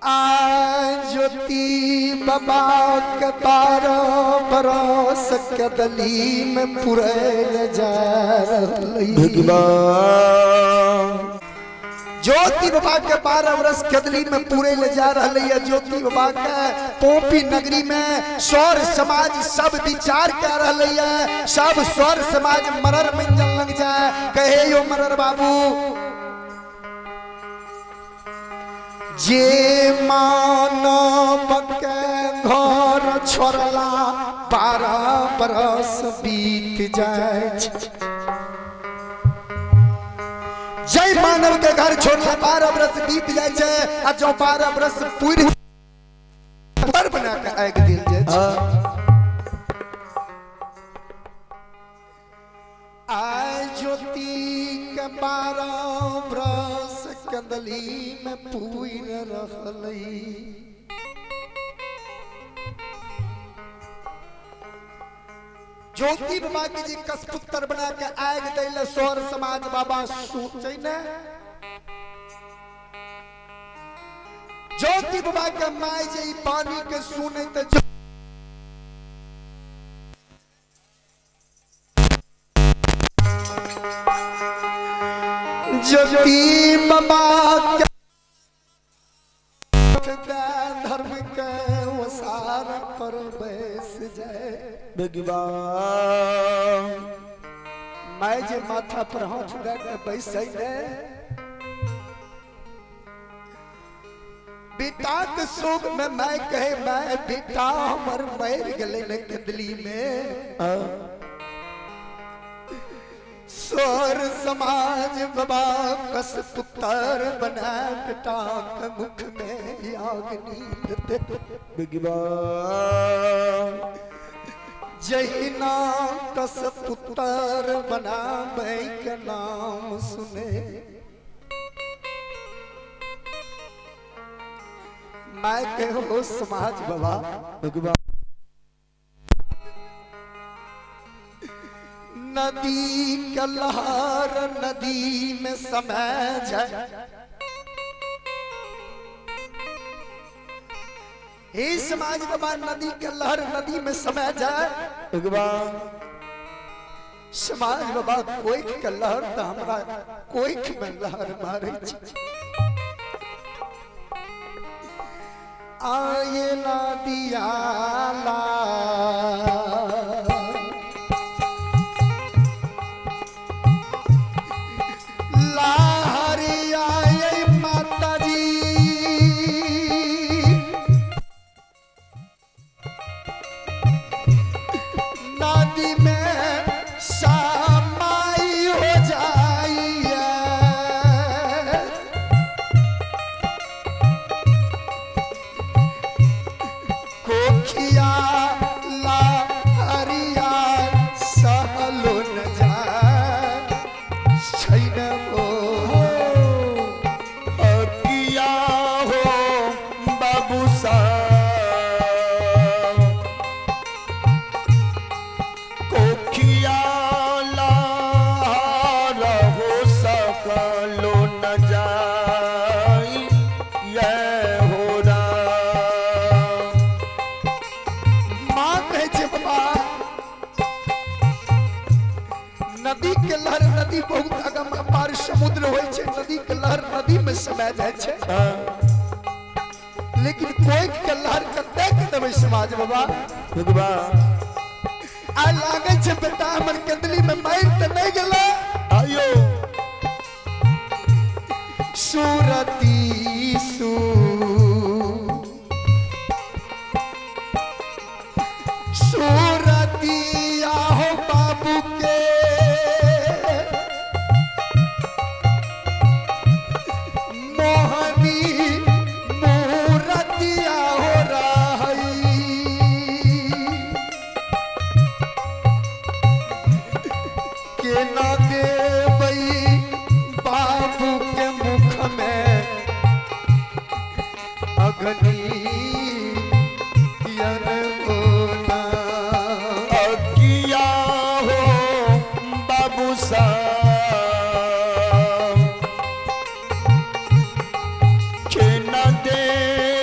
आ ज्योति बाबा के 12 बरस कदली में पुरैल जा रहलै। भगवान ज्योति बाबा के 12 बरस कदली में पूरे ले जा रहा है। ज्योति बाबा के पोपी नगरी में सौर समाज सब विचार कर रहा है। सब सौर समाज मरर मंजन लग जाए, कहे यो मरर बाबू जे मानव के घर छोड़ला 12 बरस बीत जाए। जय मानव के घर छोड़ला 12 बरस बीत जाए छै, आ जो 12 बरस पूरी पर बना के आगि देल जाए छै। आय ज्योति के 12 बरस कंदली में पूर रहलै। ज्योति बाबा के जी कसपुत्र बना के आग दैले सौर समाज बाबा सोचे ने। ज्योति बाबा के माय जे ई पानी के सुने त ज्योति बाबा के धर्म के ओसार पर बैस जाए। भगवान मैं जे माथा पर हाथ दे के बैसै ने, बेटा के शोक में मैं कहे मैं बेटा हमर मर गेलै ने कंदली में। सौर समाज बाबा कस पुत्र बना बेटा के मुख में अग्नि देते। भगवान जहिना कस पुत्र बनाबै के नाम सुने मैं के हो समाज बाबा। भगवान नदी के लहर नदी में समय जाए। हे समाज बाबा, नदी के लहर नदी में समय जाए। भगवान समाज बाबा कोई के लहर तो हमरा कोई में लहर मारे छी। आए ना दियाला लहर आए माता जी, नदी में समाई हो जाइए। कोखिया लहरिया सहलो न जाए छै न ओ। किया हो बाबू साहब कोखिया लार हो सकलो न जाई ये हो राम। माँ कहै छै बाबा नदी के लहर नदी बहुत अगम अपार समुद्र होइ छै, नदी के लहर नदी में समा जाइ छै, लेकिन कोई के लहर कते के देबै समाज बाबा। भगवान आ लागै छै बेटा हमर कंदली में मारि तऽ नहि गेलै। आयो सूरती सू सूरती आहो बाबू के मोहनी मूरतिया हो रही के न देबै बाबू के मुख में अग्नि यन होना। किया हो बाबू साहब के न देबै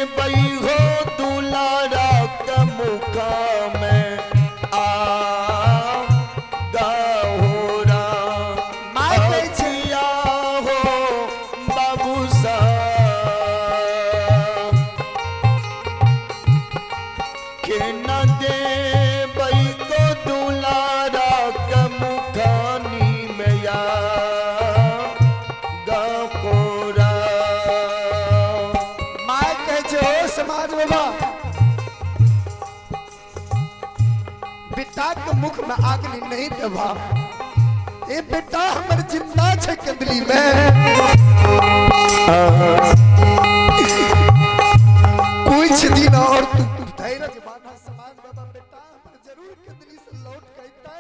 समाज बाबा बेटा के मुख में आगनी नहीं देबा। ए बेटा हमर जिंदा छै कंदली में। कुछ दिन और तू धैर्य बांधा समाज बाबा, बेटा हमर जरूर कंदली से लौट के अइतै।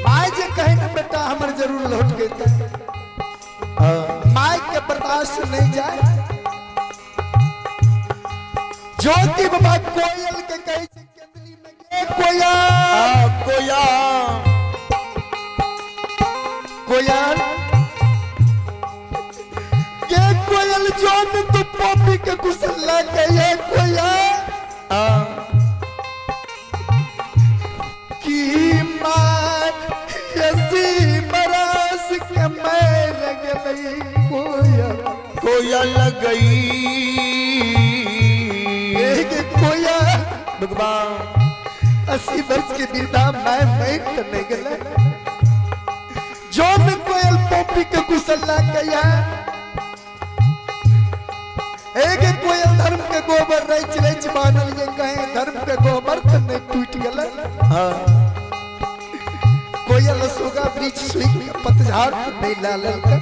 माय जे कहे ना बेटा हमर जरूर लौट के अइतै। माय के बर्दाश्त नहीं जाए। ज्योति बाबा कोयल के कहे छै केंदली में गे कोयल, कोया कोयल गे कोयल, जोन तू पॉपी के कुशल लगे ये कोयल की मार यसी बरस के मैर गेलै कोयल, कोया लगई एक कोयल। भगवान 80 वर्ष के वृद्धा मैं मर तो नहीं गेलै। जोन कोयल पॉपी के कुशल गया, एक कोयल धर्म के गोबर रच रच बानल ये कहे धर्म के गोबर तो नहीं टूट गेलै। कोयल सुगा वृक्ष सुई के पतझाड़ तो नहीं ला लेलकै।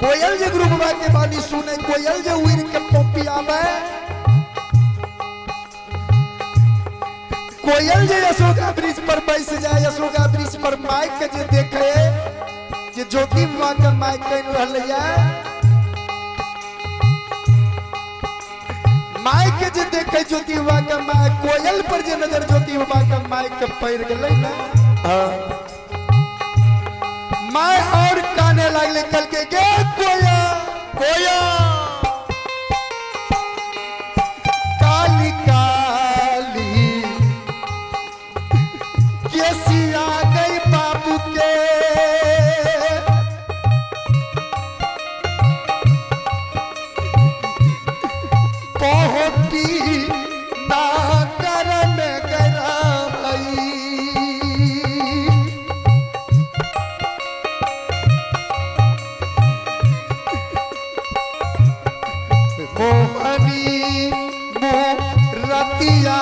कोयल जे गुरु बाबा के वाणी सुने, कोयल जे उड़ के पॉपी आवे, कोयल जे अशोका वृक्ष पर बैस जाए, अशोका वृक्ष पर माइक के जे देखे जे ज्योति बाबा के माइक कह रहलै, माइक के जे देखे ज्योति बाबा के माइक, कोयल पर जे नजर ज्योति बाबा के माइक के पड़ गेलै ना, my और काने लागले कल के गे कोयल, कोया काली काली केसिया गई बाबू के, पहुंची नागर में गराई। मोहनी रतिया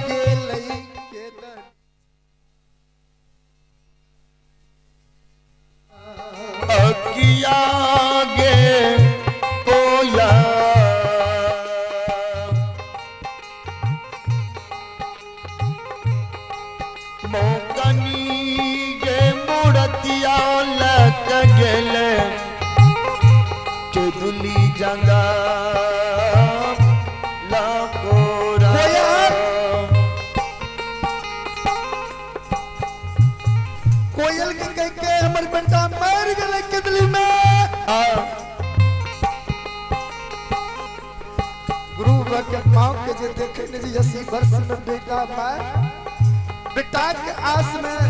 गेलै केदर। अकिया गे कोया मोकनी गे मूर्तिया लग गेले चुदुली जंगा लाकोरा। कोयल। कोयल के कह के हमर बेटा मर गेलै केदली में। गुरु बाबा के पाँव के जे देखे ने जे 80 वर्ष में बेटा माय बेटा के आस में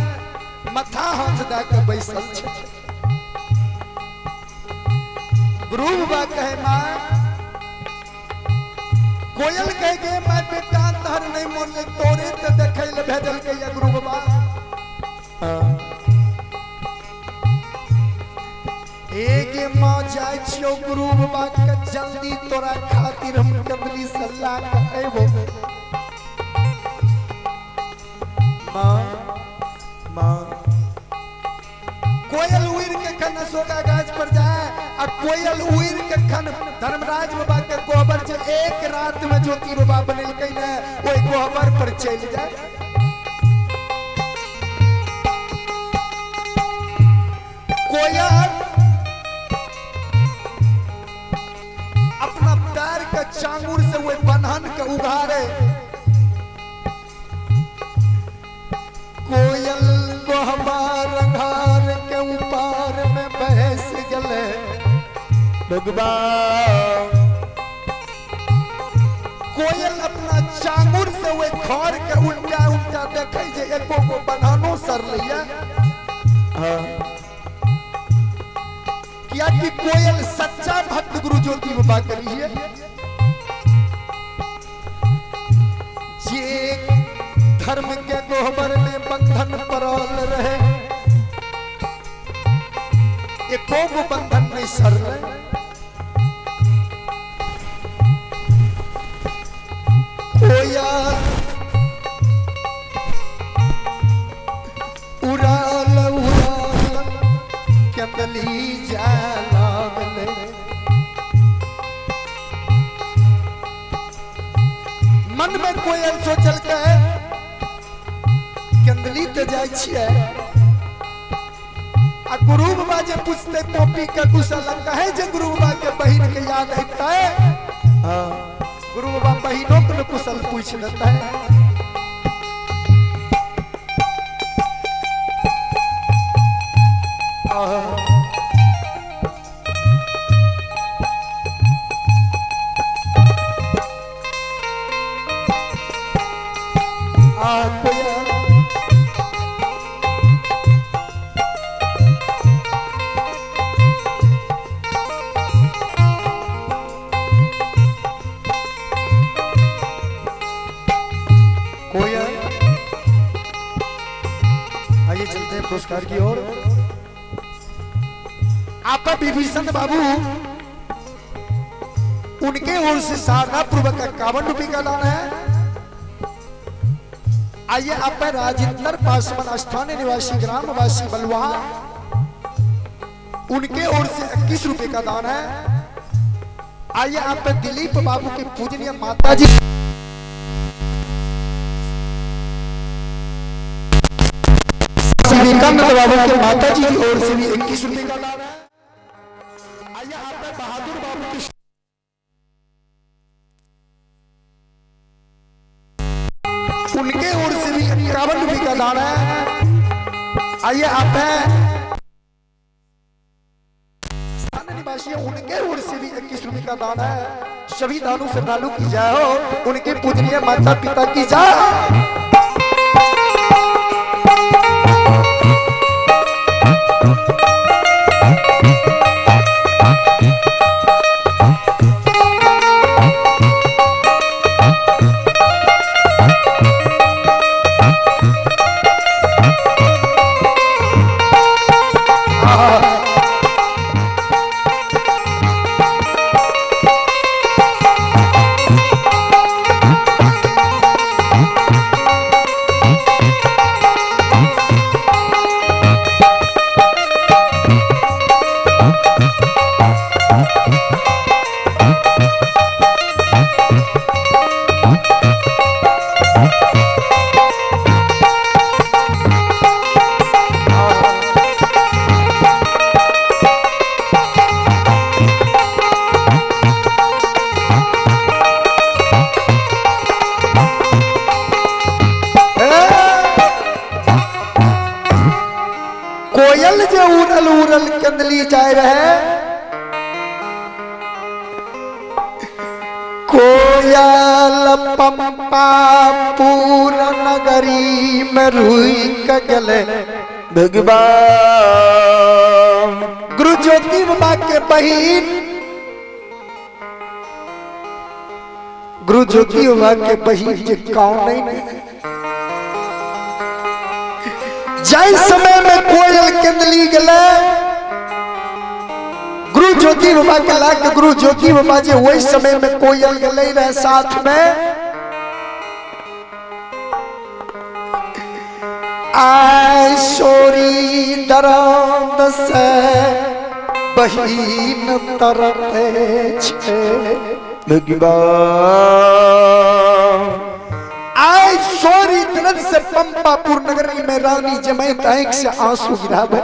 मथा हाथ दऽ के बैसल छै। गुरु बाबा कहे माँ, कोयल कहे गे माय बेटा तहर नहीं मोरले तोरे ते देखे ले भेजल के या गुरु बाबा। एक माँ जाय छियो गुरु बाबा के जल्दी तोरा खातिर हम कबली सल्ला के अयबो। माँ माँ कोयल उड़ के खन अशोका गाछ पर जाए आ कोयल उड़ के खन धर्मराज बाबा के गोबर जे एक रात में ज्योति बाबा बनेलकै ने ओहि गोबर पर चलि जाए। कोयल अपना पैर के चांगुर से वही बन्हन के उघारे। कोयल गोह भगवान। कोयल अपना चांगुर से ओहि खर के उल्टा उल्टा देखे जे एको गो बनानो सरलैया। हाँ। कियाकि कोयल सच्चा भक्त गुरु ज्योति बाबा के रहिए, जे धर्म के गोबर में बंधन पड़ल रहे, एको गो बंधन नहीं सरले। कोयल उड़ाल उड़ाल केंदली जाय लागले। मन में कोयल सोचल के केंदली तो जाय छियै, आ गुरु बाबा जे पूछते पोपी के कुशल, कहे जे गुरु बाबा के बहिन के याद अयतै। हाँ। गुरु बाबा बहिनों के कुशल पूछ लेतै। आ कोयल कोयल। आइए चलते हैं पुरस्कार की ओर। आपका विभीषण बाबू उनके ओर से साधना पूर्वक 51 रुपये का दान है। आइए आप राजेंद्र पासवान स्थानीय निवासी ग्रामवासी बलुआ उनके ओर से 21 रुपए का दान है। आइए आप दिलीप बाबू की पूजनीय माता जी विवेकानंद बाबू के माता जी की ओर से भी 21 रुपए का दान है। आइए आप बहादुर बाबू की उनके ओर से भी 51 रुपए का दान है। आइए आप स्थानीय निवासी उनके ओर से भी 21 रुपए का दान है। सभी दानों श्रद्धालु की जय हो, उनके पूजनीय माता पिता की जय। कोयल जे उड़ल उड़ल कंदली जाए रहे, कोयल पंपापुर नगरी में रुई गले। भगवान। गुरु ज्योति बाबा के बहिन, गुरु ज्योति बाबा के बहिन जे कौन नहीं जाय समय में कोयल केंदली गले, गुरु ज्योति बाबा के लाख गुरु ज्योति बाबा जे वही समय में कोयल गले रहे साथ में। आय सोरी दर्द से बहिन तरते छे। भगवान। आय सोरी दर्द से पंपापुर नगरी में रानी जमे आंख से आंसू गिरावे।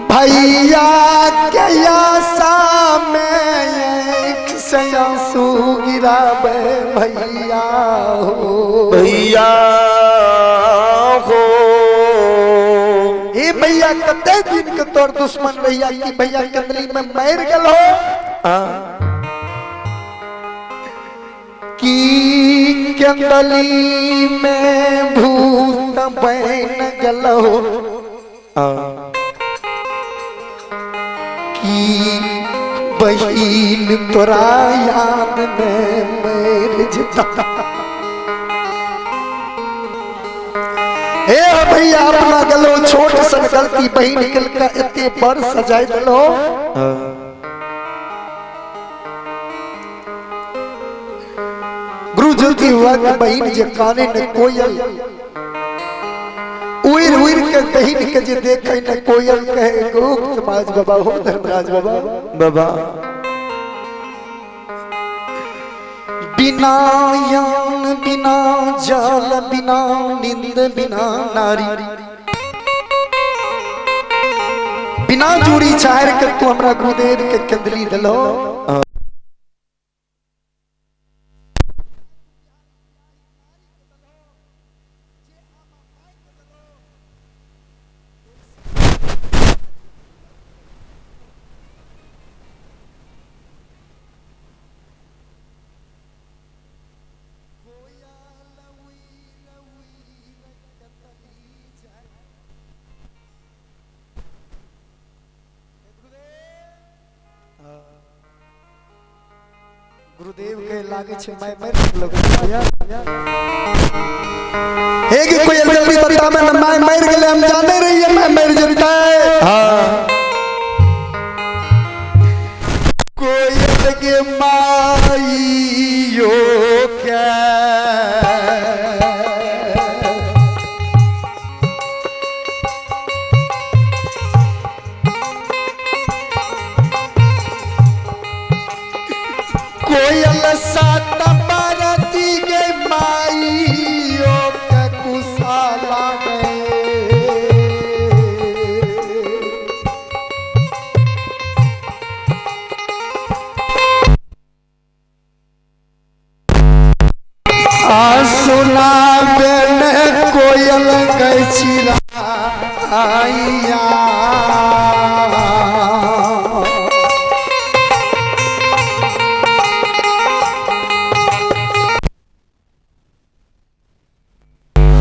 भैया के आशा में आंख से आंसू गिरावे भैया हो, भैया हो। ए भैया कते दिन के तोर दुश्मन रहिया कि भैया कंदली में मर गेल हो। की कंदली में भूत बन गेल हो, की बहिन तोरा याद में मर जता। हे भैया अपना गलो छोट सन गलती बहिन के एते बड़ सजाय दिलो। गुरु ज्योति हुआ के बहिन जे काने न कोयल उड़ उड़ के बहिन के जे देखे न कोयल कहे गुप्त समाज बाबा हो धर्मराज बाबा बाबा बिना यान बिना जाल बिना नींद बिना नारी बिना जूरी चाहर के तू हमरा गुरुदेव के कंदली दिलो। गुरुदेव के लागे छे मैं मर लगो भैया। हे कि कोई जल्दी बता मैं मैं मर गेले हम जाने रही है मैं मर जता है। हां कोयल के माईयो के कोयल सात बारती गे माईयो के कुशाला में आ सुना बेन कोयल के चिराइया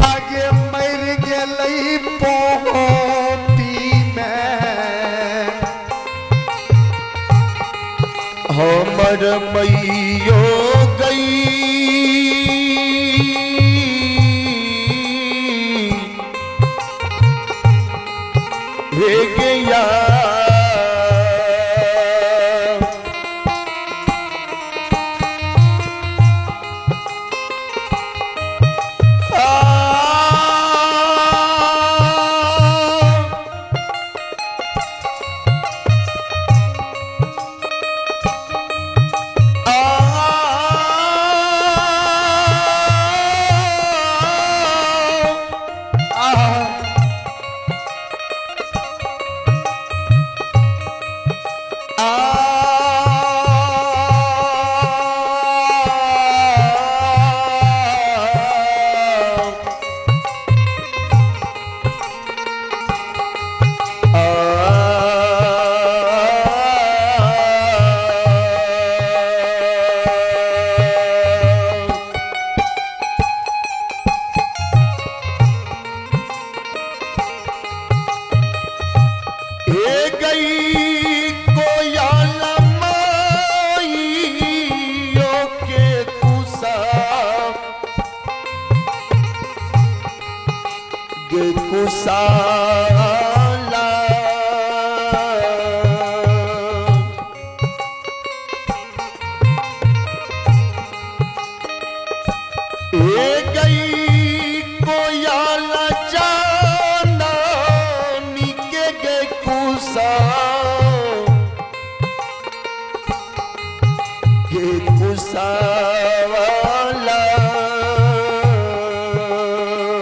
आगे मर गेलै पोपी में हमर मैयो गई हे गया हे गई कोयल माईयो के कुसा गे कुसाला हे गई कोयल जाना निके गे कुसा गे कुसावाला।